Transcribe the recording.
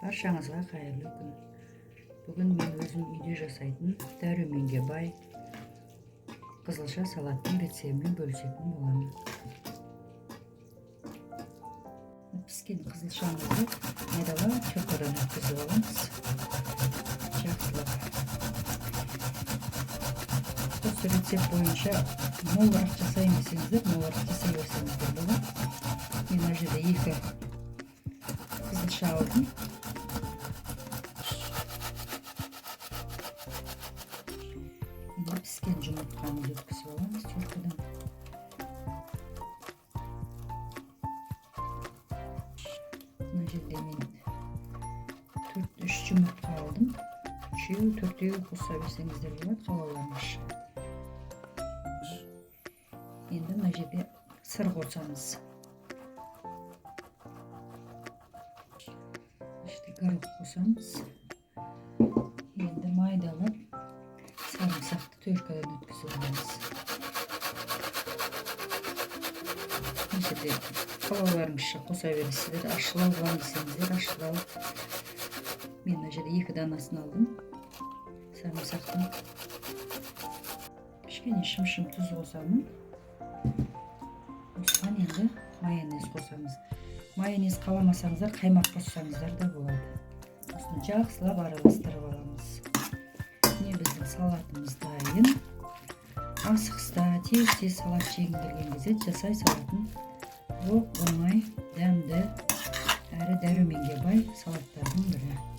Баршаңызға қайырлы күн. Бүгін мен өзім үйде жасайтын дәруменге бай қызылша салаттың рецептімен бөлісетін боламын. Піскен қызылшамызды майдалап теркадан өткізіп аламыз. Жақсылап. Осы рецепт бойынша молырақ жасайын десеңіздер, молырақ жасай берсеңіздер болады. Мен мына жерде 2 қызылша алдым. Енді піскен жұмыртқаны өткізіп аламыз теркадан. Мына жерде мен 3 жұмыртқа алдым. 3-еу, 4-еу қоса берсеңіздер болады, қалауларыңызша. Енді мына жерде сыр қосамыз. Іште горох қосамыз. Енді майдалап сарымсақты теркадан өткізіп аламыз. Мына жерде қалауларыңызша қоса бересіздер. Ащылау қыламын десеңіздер, ащылау. Мен мына жерде 2 данасын алдым сарымсақтың. Кішкене шым-шым тұз қосамын. Осыған енді майонез қосамыз. Майонез қаламасаңыздар, қаймақ қоссаңыздар да болады. Осыны жақсылап араластырып аламыз. Міне біздің салатымыз дайын. Асығыста тез-тез салат жегің келген кезде жасай салатын оп-оңай, дәмді, әрі дәруменге бай салаттардың бірі.